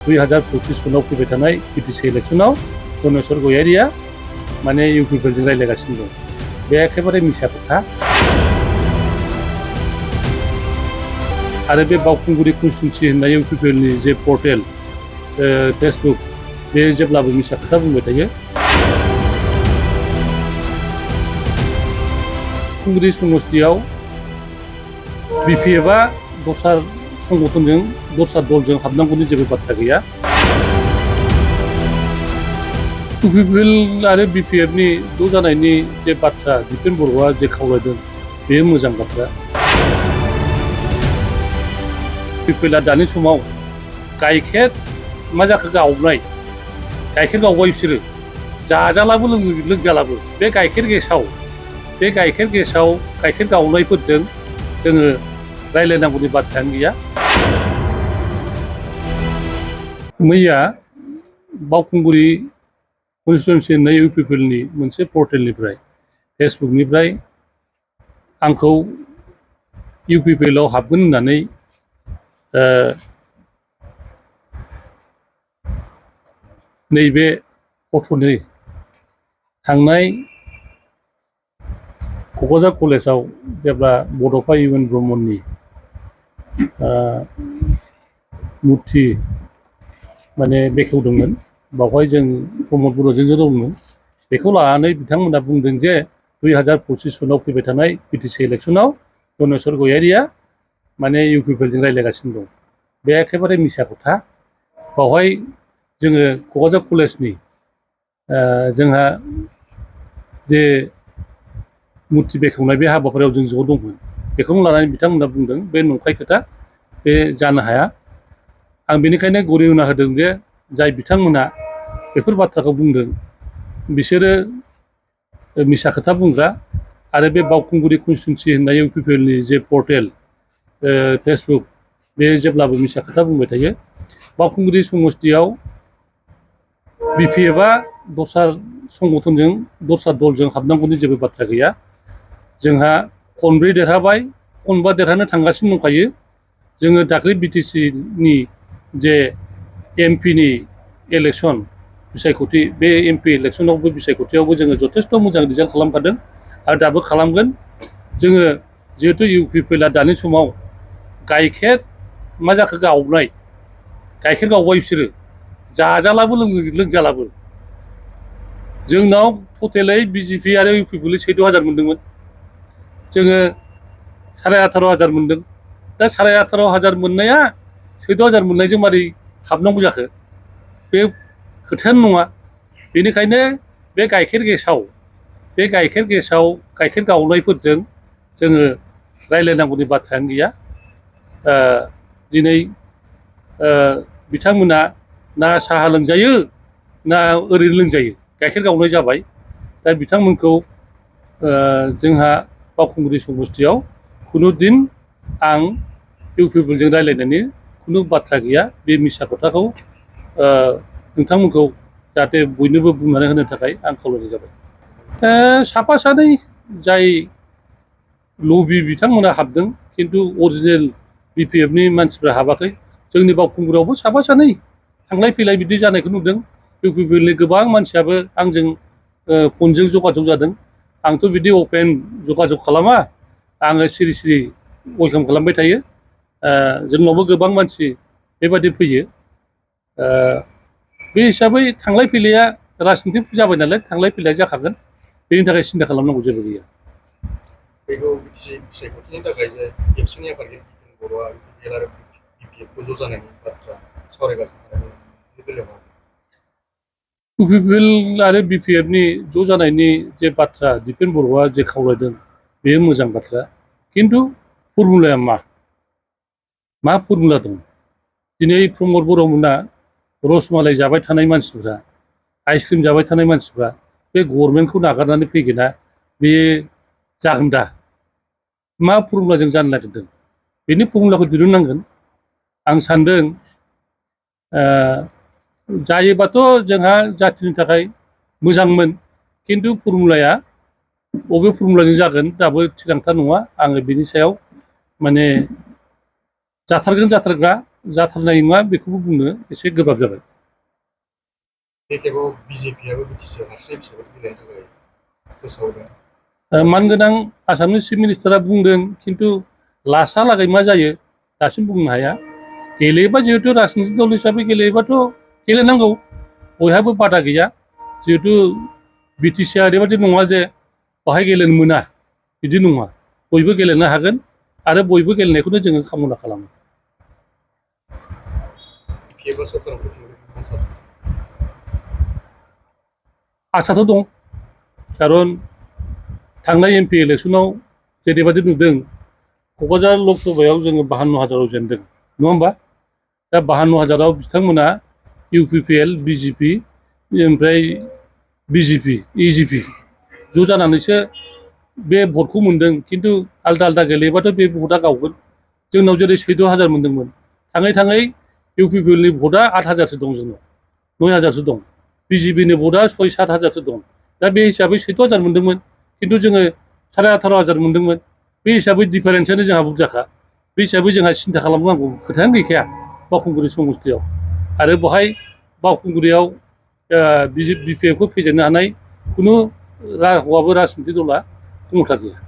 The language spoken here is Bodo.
2025 सनाव फैबाय थानाय बिटिसि इलेक्सनाव धनेस्वर गयारिया माने इउपिफोरजों रायज्लायगासिनो दं। बे एखेबारे मिसा खोथा। आरो बे बावखुंग्रि कनस्टिटुएन्सि होननाय इउपिपिएलनि जे पर्टेल फेसबुक बे जेब्लाबो मिसा खोथा बुंबाय थायो। बावखुंग्रि समस्तियाव बिपिएफआ दस्रा संगठनजों दस्रा दलजों हाबनांगौनि जेबो बाथ्रा गैया। इउपिपिएल आरो बिपिएफनि ज' जानायनि जे बाथ्रा दिपेन बर'आ जे खावलायदों बेयो मोजां बाथ्रा। इउपिपिएलआ दानि समाव गाइखेर मा जाखो गावनाय, गाइखेर गावबाय बिसोरो जाजालाबो लोंजालाबो। बे गाइखेर गेसाव गाइखेर गावनायफोरजों जोङो रायज्लायनांगौनि बाथ्रायानो गैया। मैया बावखुंग्रि कनस्टिटुएन्सि होननाय इउपिपिएलनि मोनसे पर्टेलनिफ्राय फेसबुकनिफ्राय आंखौ इउपिपिएलआव हाबगोन होननानै नैबे गथ'नि थांनाय क'क्राझार कलेजाव जेब्ला बड'फा इउ एन ब्रह्मनि मुर्ति माने बेखेवदोंमोन, बावहाय जों प्रमद बर'जों दंमोन। बेखौ लानानै बिथांमोना बुंदों जे 2025 सनाव फैबाय थानाय बिटिसि इलेक्सनाव धनेस्वर गयारिया माने इउपिपिएलजों रायज्लायगासिनो दं। बे एखेबारे मिसा खोथा। बावहाय जोङो क'क्राझार कलेजनि जोंहा जे मुर्ति बेखेवनाय बे हाबाफारियाव जों ज' दंमोन। बेखौनो लानानै बिथांमोना बुंदों बे नंखाय खोथा, बे जानो हाया। आं बेनिखायनो गनायना होदों जे जाय बिथांमोना बेफोर बाथ्राखौ बुंदों बिसोरो मिसा खोथा बुंग्रा। आरो बे बावखुंग्रि कनस्टिटुएन्सि होननाय इउपिपिएलनि जे पर्टेल फेसबुक बे जेब्लाबो मिसा खोथा बुंबाय थायो। बावखुंग्रि समस्तियाव बिपिएफआ दस्रा संगठनजों दस्रा दलजों हाबनांगौनि जेबो बाथ्रा गैया। जोंहा खनब्रै देरहाबाय, खनबा देरहानो थांगासिनो दंखायो। जोङो दाख्लै बिटिसिनि जे एमपिनि इलेक्सन बिसायख'थि, बे एमपि इलेक्सनावबो बिसायख'थियावबो जोङो जथेस्थ' मोजां रिजाल्ट खालामखादों आरो दाबो खालामगोन। जोङो जिहेथु इउपिपिएलआ दानि समाव गाइखेर मा जाखो गावनाय, गाइखेर गावबाय बिसोरो जाजालाबो लोंजालाबो। जोंनाव टटेलै बिजेपि आरो इउपिपिएल 14,000 मोनदोंमोन, जोङो 18,500 मोनदों। दा 18,500 मोननाया 14,000 मोननायजों मारै हाबनांगौ जाखो? बे खोथायानो नङा। बेनिखायनो बे गाइखेर गाइखेर गावनायफोरजों जोङो रायज्लायनांगौनि बाथ्रायानो गैया। दिनै बिथांमोना ना साहा लोंजायो ना ओरैनो लोंजायो, गाइखेर गावनाय जाबाय। दा बिथांमोनखौ जोंहा बावखुंग्रि समस्तियाव खुनु दिन आं इउपिपिएलजों रायज्लायनायनि खुनु बाथ्रा गैया। बे मिसा खोथाखौ नोंथांमोनखौ जाहाथे बयनोबो बुंनानै होनो थाखाय आं खावलायनाय जाबाय। साफा सानै जाय लबि बिथांमोना हाबदों, खिन्थु अरिजिनेल बिपिएफनि मानसिफ्रा हाबाखै। जोंनि बावखुंग्रियावबो साफा सानै थांलाय फैलाय बिदि जानायखौ नुदों। इउपिपिएलनि गोबां मानसियाबो आंजों फनजों जगाजग जादों। आंथ' बिदि अपेन जगाजग खालामा, आङो सिरि सिरि वेलकाम खालामबाय थायो। जोंनावबो गोबां मानसि बेबादि फैयो। बे हिसाबै थांलाय फैलाया राजनितिक जाबाय नालाय थांलाय फैलाय जाखागोन। बेनि थाखाय सिन्था खालामनांगौ जेबो गैया। बेखौ बिसायख'थिनि थाखाय जे एबसुनि आफादगिरि दिपेन बर'आ इउपिपिएल आरो बिपिएफखौ ज' जानायनि बाथ्रा सावरायगासिनो दङ, बे बेलायाव इउपिपिएल आरो बिपिएफनि ज' जानायनि जे बाथ्रा दिपेन बर'आ जे खावलायदों बेयो मोजां बाथ्रा। खिन्थु फर्मुलाया मा फर्मुला दं? दिनै प्रमद बर'मोना रसमालाय जाबाय थानाय मानसिफ्रा, आइसक्रिम जाबाय थानाय मानसिफ्रा बे गभर्नमेन्टखौ नागारनानै फैगोना बे जागोन दा? मा फर्मुलाजों जानो नागिरदों? बेनि फर्मुलाखौ दिहुननांगोन। आं सान्दों जायोबाथ' जोंहा जाथिनि थाखाय मोजांमोन, खिन्थु फर्मुलाया बबे फर्मुलाजों जागोन दाबो थिरांथा नङा। आङो बिनि सायाव माने जाथारगोन जाथारग्रा जाथारनाय नङा बेखौबो बुंनो एसे गोब्राब जाबाय। बे खेबाव बिजेपिआबो बिटिसिआव हारसिङै फिसाफोर गेलेनो थाखाय फोसावदों। मानगोनां आसामनि चिफ मिनिस्टारा बुंदों खिन्थु लासालागै मा जायो दासिम बुंनो हाया। गेलेयोबा जिहेतु राजनितिक दल हिसाबै गेलेयोबाथ' गेलेनांगौ, बयहाबो बादा गैया। जिहेतु बिटिसिआ ओरैबायदि नङा जे बाहाय गेलेनो मोना, बिदि नङा। बयबो गेलेनो हागोन आरो बयबो गेलेनायखौनो जोङो कामना खालामो। बिपिएफआ सरकाराव फैफिनगोन मा सानो? आसाथ' दं, खारन थांनाय एमपि इलेक्सनाव जेरैबायदि नुदों क'क्राझार लकसभायाव जोङो 52,000आव जेनदों, नङा होमबा? दा 52,000आव बिथांमोना इउपिपिएल, बिजेपि, ओमफ्राय बिजेपि, इजिपि ज' जानानैसो बे भटखौ मोनदों। खिन्थु आलदा आलदा गेलेयोबाथ' बे भटआ गावगोन। जोंनाव जेरै 14,000 मोनदोंमोन, थाङै थाङै इउपिपिएलनि भटआ 8,000सो दं जोंनाव, 9,000सो दं। बिजेपिनि भटआ 6-7,000सो दं। दा बे हिसाबै 14,000 मोनदोंमोन, खिन्थु जोङो 18,500 मोनदोंमोन। बे हिसाबै डिफारेन्सआनो जोंहा बुरजाखा। बे हिसाबै जोंहा सिन्था खालामनांगौ खोथायानो गैखाया बावखुंग्रि समस्तियाव। आरो बेवहाय बावखुंग्रियाव बिपिएफखौ फेजेननो हानाय खुनु हौवाबो राजनितिक दला क्षमता गैया।